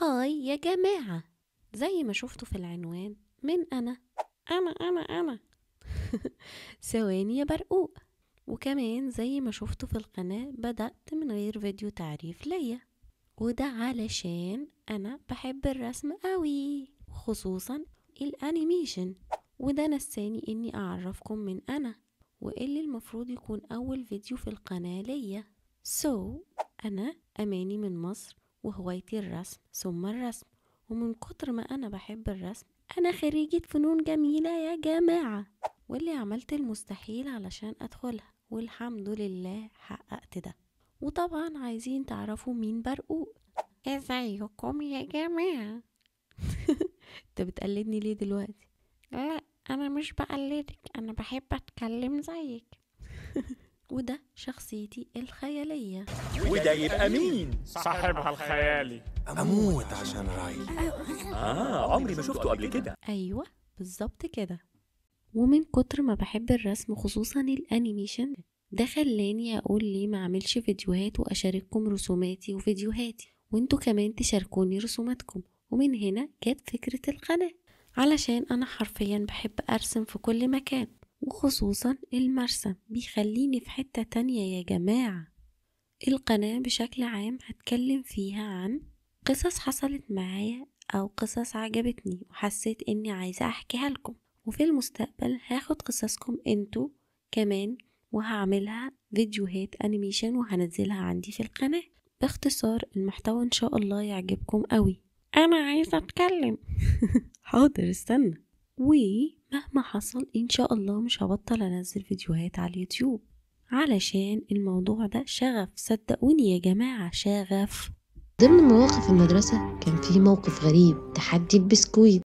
Hi يا جماعة، زي ما شفتوا في العنوان من أنا أنا أنا أنا ثواني يا برقوق. وكمان زي ما شفتوا في القناة بدأت من غير فيديو تعريف ليا، وده علشان أنا بحب الرسم قوي، خصوصا ال animation، وده نساني إني أعرفكم من أنا وإيه اللي المفروض يكون أول فيديو في القناة ليا. أنا أماني من مصر، وهوايتي الرسم ثم الرسم، ومن كتر ما أنا بحب الرسم أنا خريجة فنون جميلة يا جماعة، واللي عملت المستحيل علشان أدخلها، والحمد لله حققت ده. وطبعا عايزين تعرفوا مين برقوق. ازيكم يا جماعة؟ انت بتقلدني ليه دلوقتي؟ لا انا مش بقلدك، انا بحب اتكلم زيك. وده شخصيتي الخيالية. وده يبقى مين؟ صاحبها الخيالي. اموت عشان رايلي. عمري ما شفته قبل كده. ايوه بالظبط كده. ومن كتر ما بحب الرسم خصوصا ال animation، ده خلاني اقول ليه ما اعملش فيديوهات واشارككم رسوماتي وفيديوهاتي، وانتوا كمان تشاركوني رسوماتكم. ومن هنا جت فكرة القناة، علشان انا حرفيا بحب ارسم في كل مكان، وخصوصا المرسم بيخليني في حتة تانية يا جماعة. القناة بشكل عام هتكلم فيها عن قصص حصلت معايا او قصص عجبتني وحسيت اني عايزة احكيها لكم، وفي المستقبل هاخد قصصكم انتوا كمان وهعملها فيديوهات animation وهنزلها عندي في القناة. باختصار المحتوى ان شاء الله يعجبكم قوي. انا عايزة اتكلم. حاضر استنى. ومهما حصل ان شاء الله مش هبطل انزل فيديوهات على اليوتيوب، علشان الموضوع ده شغف، صدقوني يا جماعة شغف. ضمن مواقف المدرسة كان في موقف غريب، تحدي البسكويت.